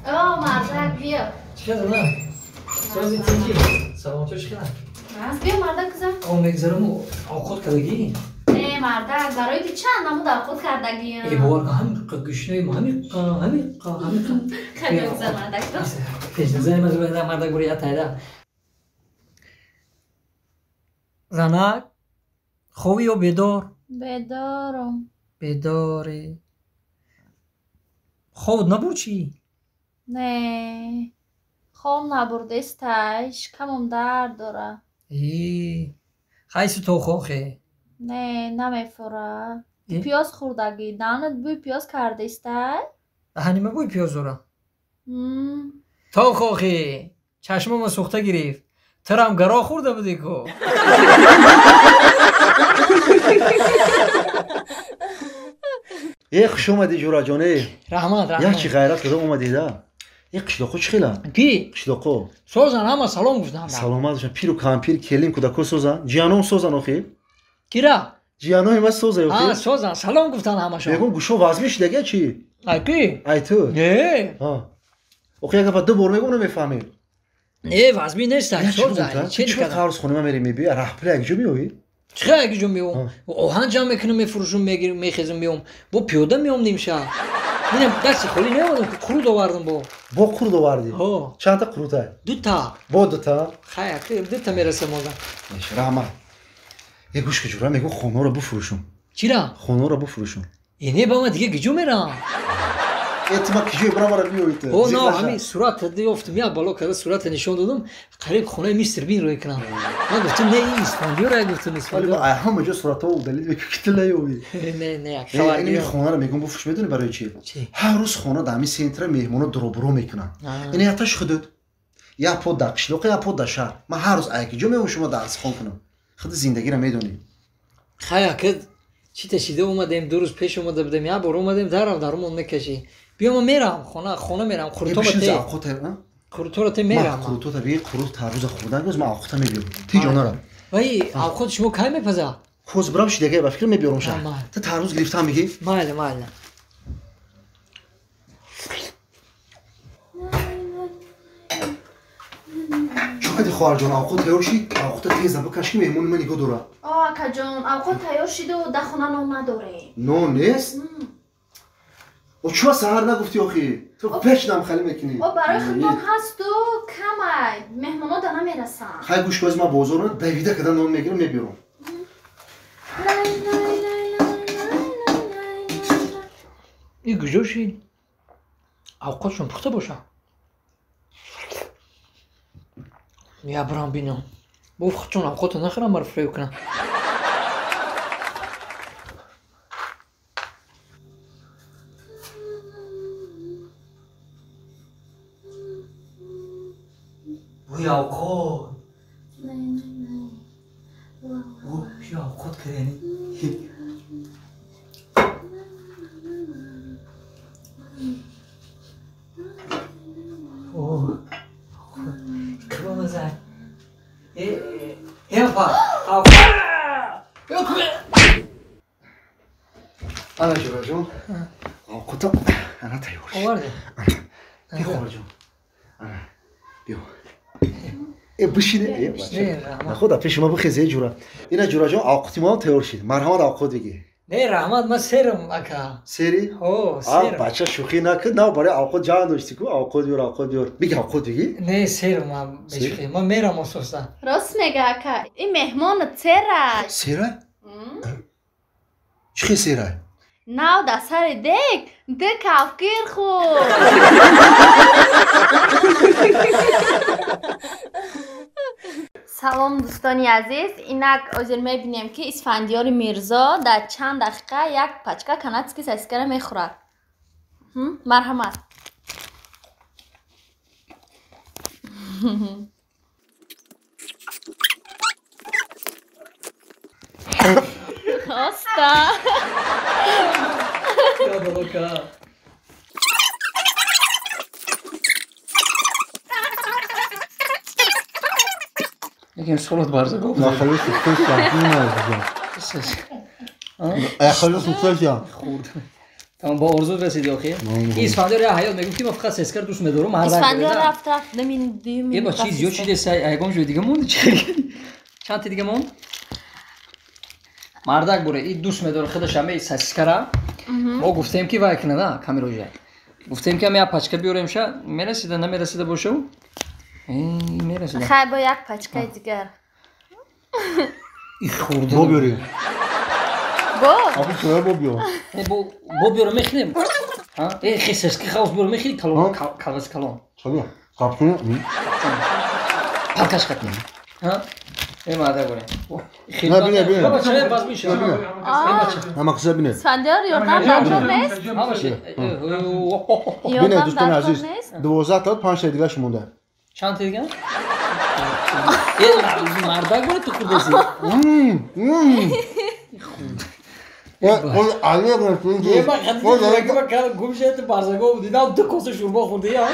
О, мардак, биё. Чӣ кардам? Сози тинҷӣ. Салом, чӣ кардам? Аз биё, мардак, куза. О, мегзарам, овқот кардагӣ? Не, мардак, барои ту чанд намуд овқот кардагиам. Э, бовар кун, ҳамиқа гушнаем, ҳамиқа, ҳамиқа, ҳамиқа. Хеле куза, мардак, ту. Пеш назари ман, мардак, бури я тайда. Занак, хобӣ ё бедор? Бедорам. Бедорӣ. Хобот набурд чӣ? Не, хоб набурдестай, шикамам дард дора. Э, хайсу то хохе. Не, намефура. Э? Пиёз хӯрдагӣ, даҳанат бӯи пиёз кардестай? Даҳанима бӯи пиёз дора? То хохе, чашмама сӯхта гирифт. Тирам гаро хӯрда будӣ ку. Е, хуш омадӣ, ҷураҷон, е. Раҳмат, Як раҳмат. Чӣ ғайрат карда омадида. Е, қишлоқо чӣ хела? Ки? Қишлоқо. Созан, ҳама салом гуфтанд. Саломат бошанд, пиру кампир, келин, кӯдако созан, ҷияном созан охи? Кира? Ҷиянои ма соза А, охи? созан, салом гуфтанд ҳамашон. Мегӯм, гӯшо вазмӣ шидага чӣ? Ай ки? Ай ту. Не. Охи, як гапа ду бор мегӯм, намефаҳмӣ. Не, вазмӣ нестай, Як чӣ созай. гуфта? Чӣ Чӣ кардам? қарз хонема мерӣ, мебиёй, раҳпули як ҷо меоӣ? Чӣ як ҷо меом? Оҳан ҷамъ мекунам, мефурӯшам, мегирам, мехезам, меом. Бо пиёда меом нимшаб. Инам дасти холӣ наомадам, ки қурут овардам бо. Бо қурут овардӣ? Ҳо. Чандта қурутай? Дута. Бо дута? Хай, дута мерасам одам. Раҳмат. Е, гӯш ки, ҷура, мегӯм, хонаро бифурӯшум. Чира? Хонаро бифурӯшум. Э, не, ба ман дига киҷо мерам? Е, ту ма киҷое бирам, мара биёӣ ту. О, на, ҳамин сурат ёфтам, як бало карда сурата нишон додам, қариб хонаи мистер Бин рӯй кунам. Ман гуфтам, не, ин Исфандиёра, гуфтам, Исфандиёр. Ай ҳама ҷо суратҳо удалить мекунӣ, ки ту наёвӣ. Не, не, як Э, хабар ин биё. хонаро мегӯм бифурӯш, медонӣ барои чӣ? Чӣ? Ҳар рӯз хона дар ҳамин центра меҳмоно дуробуро мекунанд. Ин якташ худуд, як по дар қишлоқ, як по дар шаҳр. Ман ҳар рӯз ай киҷо меом, шумо дарсхон кунам? Худи зиндагиро медонӣ. Хай, ака, чӣ ташида омадем, 2 рӯз пеш омада будем, як бор омадем, дарав дарумон мекашӣ. Биё, ман мерам хона, хона мерам, қурутоба те. Қурутора те, мерам. Қурутота би, қурут тарбуза хӯрдан гӯз, ман авқота мебиёрам. Ти ҷонара. Вай, авқот шумо кай мепаза? Ҳоз бирам, шидагай, ба фикр мебиёрам ша. Ту тарбуз гирифтам мегӣ? Майли, майли. Чӣ кардӣ, хоҳарҷон, авқот тайёр шид? Авқота теза бикаш, ки меҳмони ман нигоҳ дорад. О, акаҷон, авқот тайёр шиду дар хона нон надорем. Нон нест? О, чуа саҳар нагуфтӣ охи? Ту пешнам хали мекунӣ. О, барои худ нон ҳасту, камай, меҳмоно да намерасанд. Хай, гӯш кӯз, ман бозор давида када нон мегирам, мебиёрам. И куҷо шид? Авқотшон пухта боша. Я бирам бинам. Бо чун авқота нахӯрам, маро фиреб кунам. Бӯи авқот. Ӯ, авқот кардани. О, кабамазай. Э, э, апа, авқот. Ана, ҷураҷон, авқота ана тайёр шид. Оварди? Би, хоҳарҷон, ана биё, э, бишине, э, бача. Не, раҳмат. Наход, пеши ма бихез, э, ҷура. Ина, ҷураҷон, авқоти мо тайёр шид, марҳамат, авқот бигӣ. Не, раҳмат, ман серам, ака. Сери? Ҳо, А, серам. бача, шӯхӣ накун, на, барои авқот ҷанг доштӣ ку, авқот биёр, авқот биёр, биги, авқот биги. Не, серам ман, бешӯхӣ. Ман мерам ососта. Рост мега, ака, ин меҳмонат серай. Сера? Чӣ хел сера? Нав дар сари дег ду кафгир хӯрд. Салом, дӯстони азиз, инак ҳозир мебинем, ки Исфандиёри Мирзо дар чанд дақиқа як пачка канадский сосискара мехӯрад. Марҳамат. Оста. Балока. Лекин солот барза гуфт. Нахали сухташам. Ахали сухташам. Хурд. Тамом, бо орзу расиди охир. Исфандиёр я ҳаёт мегуфт ки ман фақат сескар дӯст медорам. Исфандиёр рафт рафт дим. Е ба чиз зиёд шиде сай ягон ҷои дига монд чи? Чанд ти дига монд? Мардак буре, и дӯст медора худаш ҳаме сосискара. Мо гуфтем ки вай кунад, а камероҷа. Гуфтем ки ҳаме як пачка биёрем ша, мерасида, намерасида боша? Мерасида. Хай бо як пачкаи дигар. И хурда. Бо биёрем. Бо? Абу чоя бо биёр. Бо биёрем мехӯрем. Э, хисески хаус биёрем мехӯри калон, калваси калон. Чаро? Қапчун? Палкаш хатм. Ҳа? Э, мардак буре. На бине, бине. Баба чоя баз миша. Ҳама қиза бине. Исфандиёр ёрдам даркор нест? Бине, дӯстони азиз, 12 та 5 та дигаш монда. Чанд та дига? Э, мардак буре ту хурдаси. Ол алег Е, ман хати гум шед барзаго дидам ду коса шурбо хӯрди я.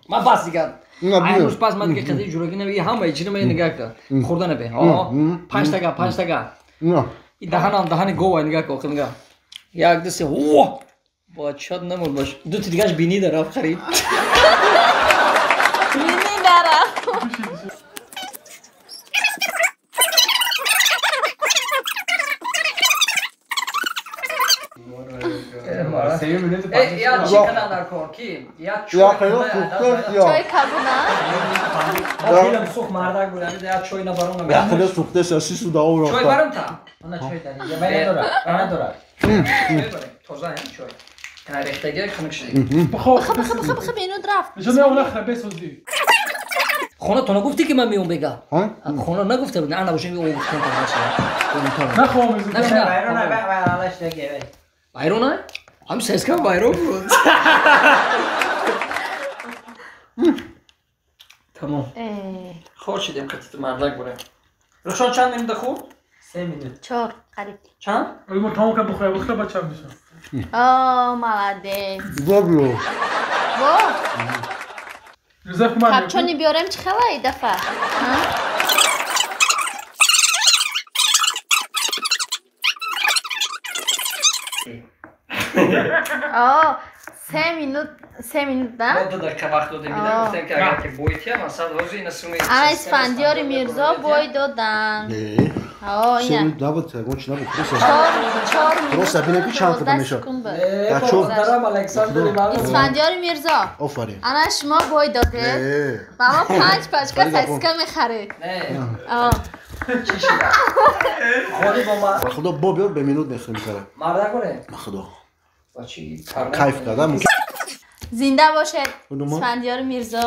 Ман бас дигар. Ай рӯз пас ман дига қади ҷурагӣ наби ҳама чиро ман нигаҳ кар. Хӯрда наби. О, панҷ тага, панҷ тага. И даҳанам даҳани гова нигаҳ кар, охир нигаҳ. Як ду се. О! Бачат намур баш. Ду ти дигаш бини дарафт харид. Бини дарафт. Я чӣ кардам дар кор ки? Я чой кабуна? Дилам сӯхт мардак буд, я чой набарам набарам. Я хеле сӯхтест, си суда об рафта. Чой барам та? Она чой дари. Я вай надора, вай надора. Тоза ҳам чой. Рехтаги хунук шуд. Бихо, бихо, бихо, бихо, минут рафт. Хона то нагуфтӣ ки ман меом бега? Хона нагуфта буд, ана бошем ё гуфтам та ҳаша. Нахоҳам. Вайрона, вай алаш даги вай. Вайрона? Ҳам сеска вайрон буд. Тамом. Хор шидем қатити мардак бурем. Рухшон чанд минута хӯрд? 3 минут. 4 қариб. Чанд? Мо тамом кар бухӯра, бухӯра ба чанд мешавад? О, молодец. Бо биё. Бо? Капчони биёрем чӣ хела и дафъа? О, 3 минут, 3 минут, да? Мо 2 дақиқа вақт додем, гуфтем ки агар ки бой тиям, масалан ҳозир ина суми. Ана Исфандиёри Мирзо бой доданд. О, ина. 3 минут набуд, ягон чи набуд. 4 минут. Просто бинем ки чанд қадам мешавад. Муҳтарам Александр Иванов. Исфандиёри Мирзо. Офарин. Ана шумо бой додед. Ба мо 5 пачка сосиска мехаред. Не. О. Чӣ шуда? Холи бо ма. Ба худо бо биёр бе минут мехӯрем кара. Мардак буре? Ба худо. Бачи Кайф кардам. Зинда бошед Исфандиёри Мирзо.